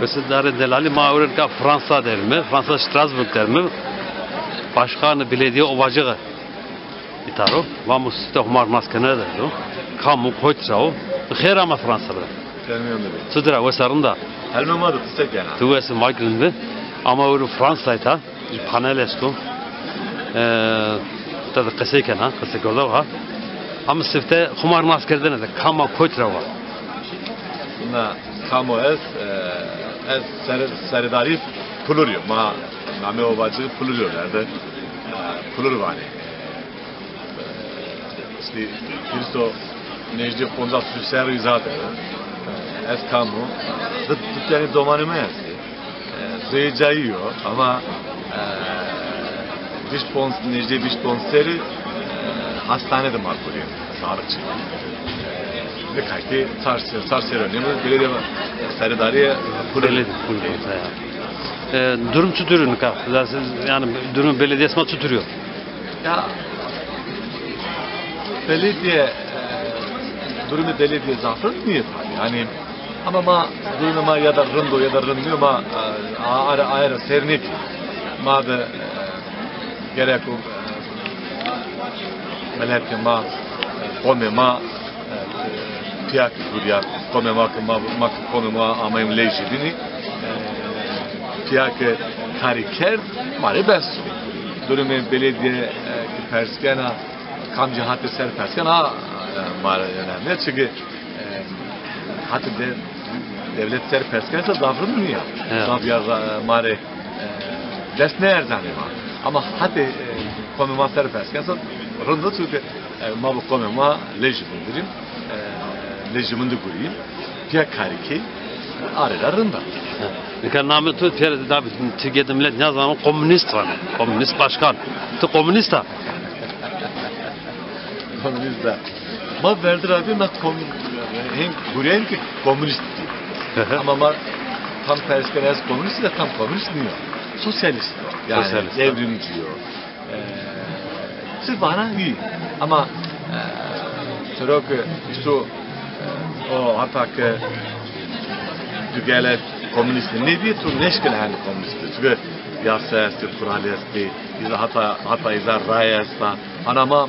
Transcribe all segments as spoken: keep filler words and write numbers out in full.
Wesê darê delalî, ma ewro nika Fransa der îme, Fransa Strasbourg der îme. Başkanê Belediye Ovacığı îta ro. Vamo sifte Homa rê nas kena derdo. Kam o, kotî ra o? Xêr ama Fransa ra. Çitur a, wes a, rind a? Helmê ma de, ti se kena? Tu wes, ma kî rind bi. Ama ewro Fransa îta. Jû panel esto. E, îta de qesey kena, qesey kerdo ha. Ama sifte Homa rê nas kerdene de, kam a, kotî ra wa? Na, kam o, ez, e, ez sere-, seredarî Pulurî yo. Ma namê Ovacığı Pulurî yo verde. E, Pulur vanê. E, îşte, hîris û nêjdî poncas serrî zaf de. Ez kam o? Di, di tenî domanê mi estê. E, zey cayî yo, ama, e, vîst ponc, nêjdî vîst ponc serrî, e, hastane de ma gurîyê, sağlıkçı. E, nikaytî çar se-, çar serrî nêmû, belediye seredarî Pulurî. Belediye Pulurî, ya. E, durum çitur o nika? Yanî durumê belediyesê ma çitur o? Ya, belediye, e, durumê belediye zaf rind nîyê tabî. Yanî, ama ma, durumê ma ya da rind o ya da rind nîyo, ma, e, a-, aye ra, aye ra sêr nêkî. Ma de, e, gerek o, e, miletê ma, e, qomê ma, e, pîya ke gurîya, qomê ma ke ma, ma ke qomê ma ameyîm lejî bînî, e, pîya ke karî kerd, ma rê bes o. Durumê belediye, e, ke pers kena, kamcî hatê ser pers kena, e, ma rê önemli. Çünkü, e, hatê de-, dewlet ser pers kena zaf rind nîya. Evet. Zaf ya ra-, ma rê, e, dest nêerzanê ma. Ama hatê, e, qomê ma ser pers kena rind o, çünkü, e, ma bi qomê ma lejî bindirîm, e, lejî min de gurîyîm, pîya karî key, arê ra rind a. Nika namê tu pêro de, tabî Tirkîye de milet nêzano, komunîst vanê. Komunîst başkan. Tu komunîst a? Komunîst a. Ma verdi ra bî, ma kom-, hên gurîyayîm ke komunîst bî. Ama ma tam pers kena ez komunîst de, tam komunîst nîyo. Sosyalîst o. Yanî sosyalîst, devrimci yo. E, çi vana hî. Ama, e, siro ke îşto, e, o hata ke dugele komunîst nêbî, tu nêşkîna henî komunîst bî. Çünkü yasa estê, kuralî estê, îza hata, hata îza raye esta. Ana ma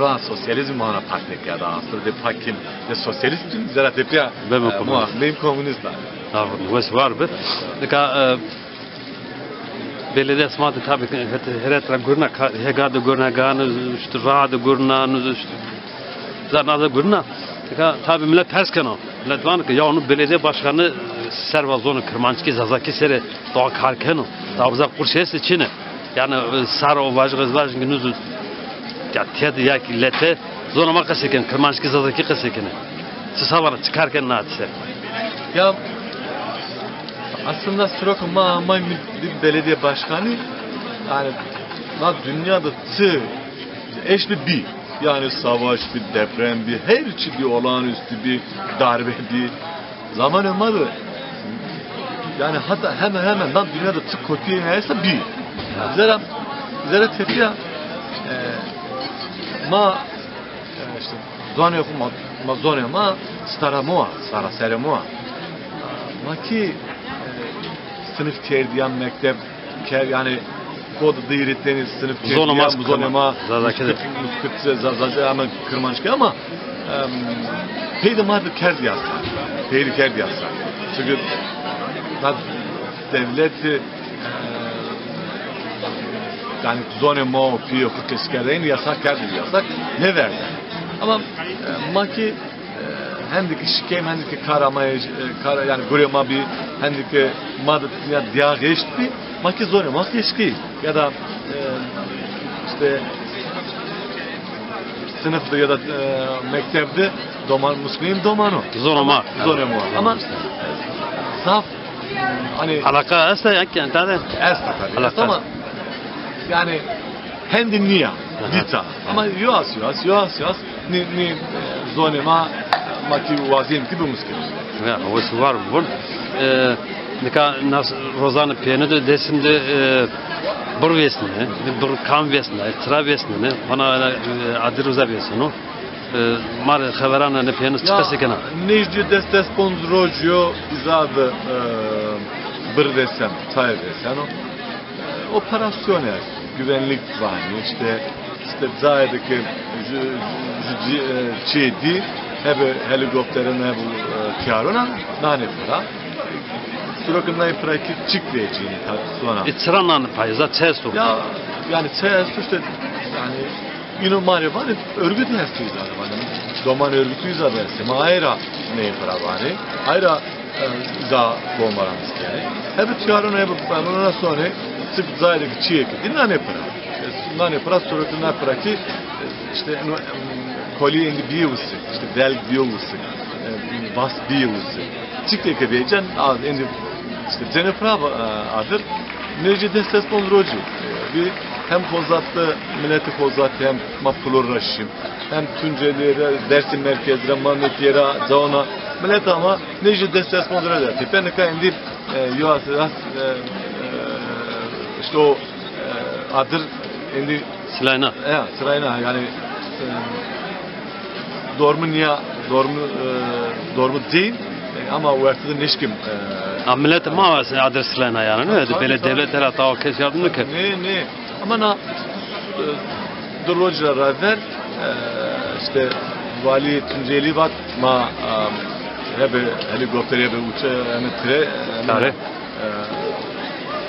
ra sosyalîzm ma hona pak nêkerda. Aslında de pak kîm, de sosyalîst kîm, zerra tepîya, e, beme komunîst. Bêm komunîst a. Aferin, wes war bi. Nika, e, belediyesê ma de tabî hete-, heret ra gurîna, ka-, hêga de gurîna, hêga nû, îşte, ra de gurîna, nû, îşte, zerna de gurîna. Nika tabî milet pers keno. Milet vano ke ya nû belediye başkanı serva zonê kirmanckî, zazakî serê doğa kar keno. Tabî uza qurşê estê, çinê. Yanî, e, sar o vajî, ez vajî ke nû zû, ya tede ya kî lete zonê ma qesey keno, kirmanckî, zazakî qesey keno. Ti se vana, çi kar keno na tî ser? Ya, aslında siro ke ma amay bir belediye başkanı, yanî, na dünya de çi eşli bî. Yanî savaş bî, deprem bî, her çi bî, olağanüstü bî, darbe bî. Zamanê ma de, yanî hata hemen hemen na dünya de çi kotîyê esta bî. Zerra, zerra tepîya, e, ma, e, îşte, zonê xo ma, ma zonê ma stara mo a, sara serê mo a. Ma kî, e, sinif kerdîya, mekteb, ke-, yanî, kod di îretênî sinif kerdîya, zonê ma, zazakî de. Muskit, muskit, za-, za-, ama kirmanckî ama, em, pey de ma de kerd yasak. Pey de kerd yasak. Çünkü na dewlet, e, yanî zonê ma û pîyê xo qesey kerdene, yasak kerd, yasak nêverdene. Ama, e, ma kî E, hendî ke şikêm, hendî ke kara ma, e, kara, yanî gurê ma bî, hendî ke ma de ya dîyax eşt bî, ma kî zonê ma qesey kî. Ya da, e, îşte, sinif de ya da, e, mekteb de doman, muskîn doman o. Zonê ma. Zonê ma. Ama, e, zaf, hanî alaqa esta ya kî, yanî, tade? Esta tabî. Alaqa esta ama, yanî, hendî nîya, aha, dîta. Ama yoas, yoas, yoas, yoas. Nî, nî, e, zonê ma, ma kî wazîyên kî bimuskîn. Ya, wes war bibun. E, nika nas rozanê pêne de Dêsim de, e, bir vêsnenê, bir kam vêsnenê, tira vêsnenê, hona, e, adir uza vêsneno. E, ma rê xeveran de pêne çi qesey kena? Nêjdî des, des ponc roj yo, îza de, e, Bir vêseno, çay vêseno. E, operasyon esto, güvenlik vanê, işte, işte cayê de ke ju, ju, ju, e, çiyê dî, hebe helikopteron, hebe, e, tîyaron a, nanê pira. Suroke nanê pira kî çik vecînê, tabii, sonra. E, çira nanê pira, za çi esto? Ya, yani çi esto işte, yani, ino ma rê vanê örgüt esto îza de vanê. Doman örgütü îza de estê. Ma aye ra ney pira vanê. Aye ra, e, îza komaran istenê. Hebe tîyaron, hebe, ondan sonra çik cayê de ke çiyê ke dî nanê pira. E, nanê pira, suroke nanê pira kî, e, işte, no, em, kolî êndî bîyo wisik, işte, belg bîyo wisik, e, vas bîyo wisik. Çik de ke vecîn, a, êndî, işte, cenê pira, e, adir, nêjî des ses ponc rocî. E, bir hem Xozat'ta, mileti Xozat'ta hem ma pulur ra şîm. Hem Tunceli ra, Dersim merkez ra, Mamekîye ra, cawan a, milet ama nêjî des ses ponc rocî. Tepe nika êndî, e, yo as, as, e, e, işte o, e, adir êndî Silayna. Ya, sırayla yani, e, dormu niya, dormu, e, dormu değil, e, ama wertede nêşkim, e, A, millet ma adir silayna yani, ne? Tabii, böyle tabii. Devlet her hata o kes yardım nêkerd. Ne, ne. Ama na, e, dı roc ra raver, e, işte, vali Tunceli vat, ma, e, hebe helikopter, hebe uça, yani tire, yani, Tare. E,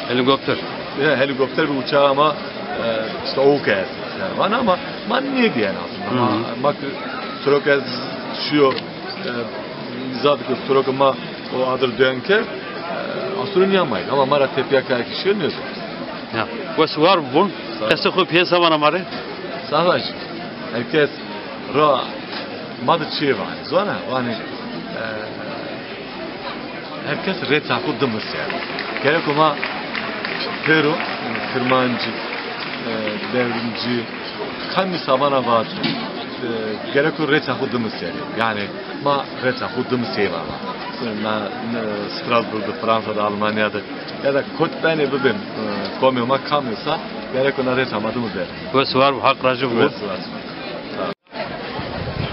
Helikopter. Ya, helikopter ve uçağı ama, e, işte o kadar. Yani, vana ama ma nêdîyen aslında. Hı hı. Ma, ma ki, surok ez şiyo, e, zat ki surok ma o adir dön kerd, e, asuru nîyamaydı. Ama ma ra tepya kaya ki şiyo nêzon. Ya. Wes war bun. Sağ ol. Qesê xo piyê se vana ma rê? Sağ ol. Herkes ra ma de çi vanê. Zona, vanê, e, Herkes rêça xo dime ser. Gereko ma pêro, Kirmancî, e, Devrimci, kamî sa vana vaco. E, gereko rêça xo dime ser. Yani ma rêça xo dime ser vana. Na, na Strasbourg de, Fransa de, Almanya de, ya da kot benê bibên, e, komê ma kamî sa, gereko na rêça ma dime ser. Wes war, Haq rajî bo. Wes war.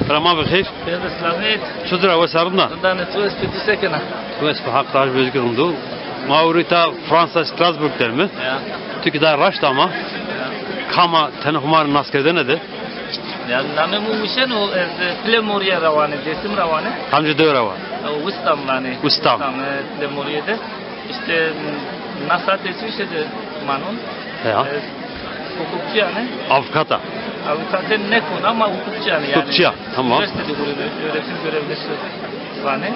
Bira ma bi xêr. Pêr bi selamet. Çutir a, wes a, rind a? Rind a, ne tu ez pê tu se kena? Tu ez bi Haq raj bezgi rind o. Ma ewro îta Fransa, Strasbourg der mi? Ya. Tu kî da raşt ama. Ya. Kam a, tenê Huma rê nas kerdene de. Ya, namê mi Wişen o, ez, e, Pile Moriye ra wanê, Dêsim ra wanê. Kamci dewe ra wa? E, Wistam vanê. Wistam. Wistam, e, Pile Moriye de. İşte, na saate Swîsre de manon. Ya. E, hukukçu yani. Avukata. Avukate nêkon ama hukukçu yani. Hukukçu ya, tamam. Üniversitede öğretim görevlisi vanê.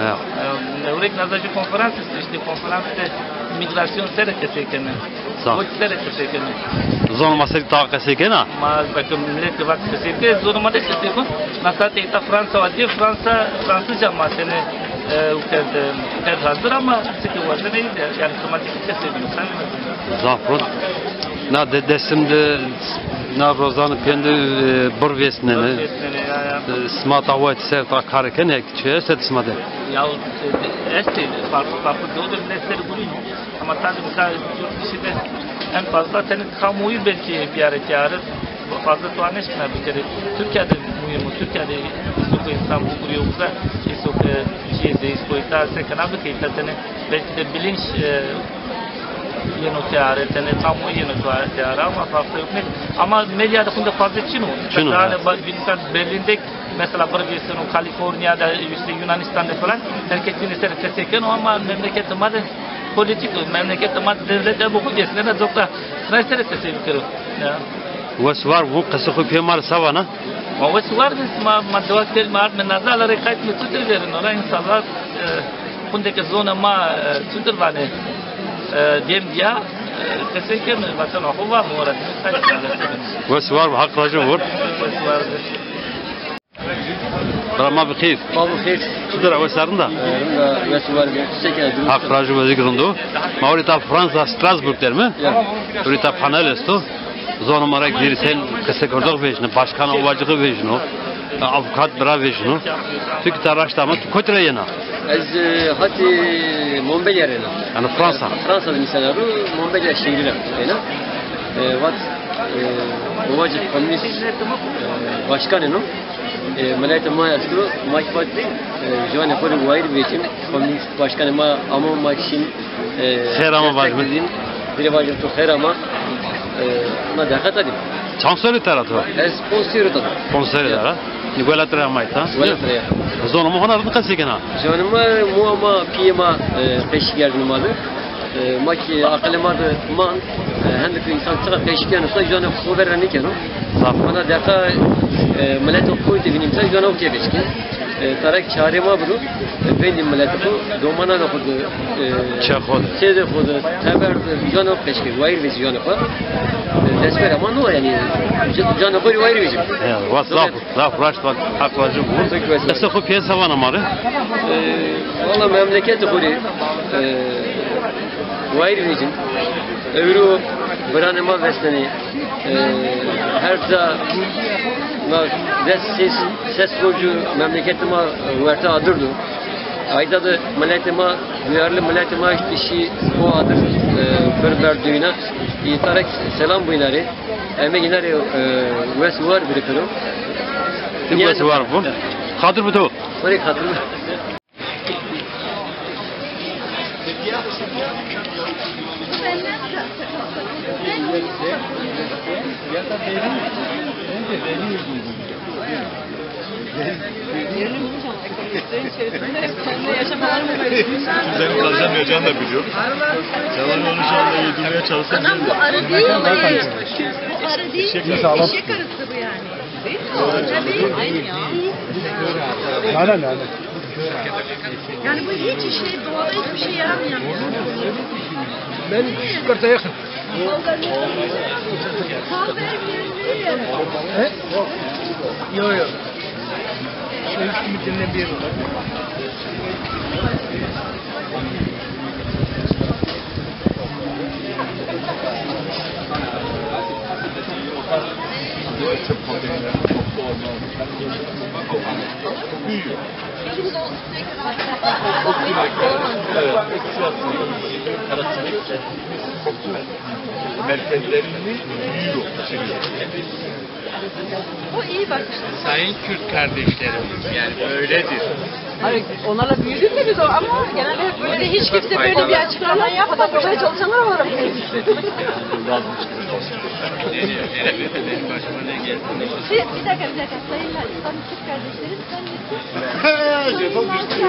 Ya. E, ewro kî naza jû konferans esto, işte konferans de migrasyon ser qesey kenê. Sağ. Koç ser qesey kenê. Zonê ma ser îta qesey kena? Ma belki millet de vat qesey ke, zonê ma de qesey kon. Na saate îta Fransa wa dî, Fransa, Fransızca ma tenê, e, u kerde, her hazır ama çike wazenê de, yani, şima çike qesey bino, sen ne? Zaf rind. Na de Dêsim de, na rozanê pênde, e, bir vêsnenê. Bir vêsnenê, ya, ya. E, sima ta wayt ser ta kare kenê, çi esto sima de? Ya, e, estê, farklı, farklı doğru ne ser gurîno. Ama tabii mesela yurt dışı de en fazla tenê kamuoyu belki bir araya çağırır. Fazla tuanêşkena bir kere. Türkiye'de mühim o. Türkiye'de çok insan bu kuruyor uza. Çok, e, şey de, istoyta, se kana bir kere tenê belki de bilinç, e, yeno tiyare, tenê kamuoyu yeno tiyare ama farklı yok ne. Ama medyada kunda fazla çin o. Çin o, yani evet. Ba-, bir insan Berlin'de mesela bir vêsneno Kaliforniya'da, işte Yunanistan'da falan herkes yine ser qesey keno ama memleketê ma de politik o, memleketê ma de devlet de bu kudesine de dokta sırayê ser qesey bikero. Ya. Wes war bu qesê xo pê ma rê se vana? Ma wes war de ma, ma dewa kelme artme naza la rê qayt mi tutir verin. Ola inşallah, e, kunde ke zonê ma, e, tutir vanê, e, dem diya, e, qesey keme, vatena xo va, mora. Wes war, Haq rajî bor. Wes war. Bira ma bi xêr. Ma bi xêr. Çutir a, wes a, rind a? E, rind a, wes war be. Çiçek ya, durum. Haq rajî bo, ez kî rind o. Ma ewro îta Fransa, Strasbourg der mi? Ya. Ewro îta panel esto. Zonê ma ra gêrî sen qesê kerdox vejîno, başkan Ovacığı vejîno, avukat bira vejîno. Tu kî ta raşt ama, tu kotî ra yena? Ez, e, hatî Montpellier ra yena. Yani Fransa. Fransa de mesela ru, Montpellier şehri ra yena. E, vat, e, Ovacık komünist, e, başkanê no. E, miletê ma esto, ma kî vat, e, ciwanê xo rê wayîr vecîn, komünist başkanê ma amo, ma kî şîn, E, xêr ama vajîme. Dirê vajîme to xêr ama. E, ma deqet adî. Çand serrî tera to? Ez ponc serrî tera. Ponc serrî tera. Ni welat ra ama îta. Welat ra ya. Zonê ma hona ra qesey kena. Zonê ma, moa ma, pîyê ma, e, qesey kerdêne ma de. E, ma kî aqilê ma de mand, e, hende ke însan çiqa qesey keno, zonê xo ver ra nêkeno. Zaf. Mana deqa, e, miletê xo de vînîme, zonê xo têbêşkê. E, tarek çarê ma biro, e, vêndîme miletê xo, domananê xo de, e, çê xo de, sêdê xo de, teber de, zonê xo qesey kê, wayîr vejîme zonê xo. E, destberê ma no yanî, zonê xo rê wayîr vejîme. Ya, wa zaf, zaf raşt vat, Heq vajî bo. Qesê xo pîya se vana ma rê. E, valla memleketê xo rê, e, wayîr vejîme. Ewro biranê ma vêsnenê. E, her ca ma des ses, ses rocî memleketê ma werte adir do. Ayda de miletê ma, duyarlı miletê ma îşte şî o adir, e, bir ber duyna. Îta ra selam bo îna rê. Eme îna rê, e, wes û war bêrê piro. Ti wes û war bo. Xatir bi to. Xo rê xatir bi. Senin kalacağın vereceğini de biliyorum. Yalan onu şu anda yedirmeye çalışsam. Anam, bu arı değil mi? Bu arı değil. Eşek arısı. Eşek arısı bu yani. Değil mi? Tabii. Aynı ya. Nane, nane. Yani bu hiç şey, doğada hiçbir şey yaramayan bir şey. Ben şu kadar yakın. He? Yok, yok. Şu üstümü dinle bir. Büyüyor. Merkezlerinin büyüyor. Bu iyi bakış. Sayın Kürt kardeşlerimiz, yani böyledir. Hayır, onlarla büyüdük de biz o, ama genelde hep böyle, hiç kimse böyle bir açıklama yapmadı. Burada çalışanlar olarak büyüdük. Deniyor. Benim başıma ne geldi? Şey, bir dakika, bir dakika. Sayın, sayın Kürt kardeşlerim, sen nesin? Jeton düştü.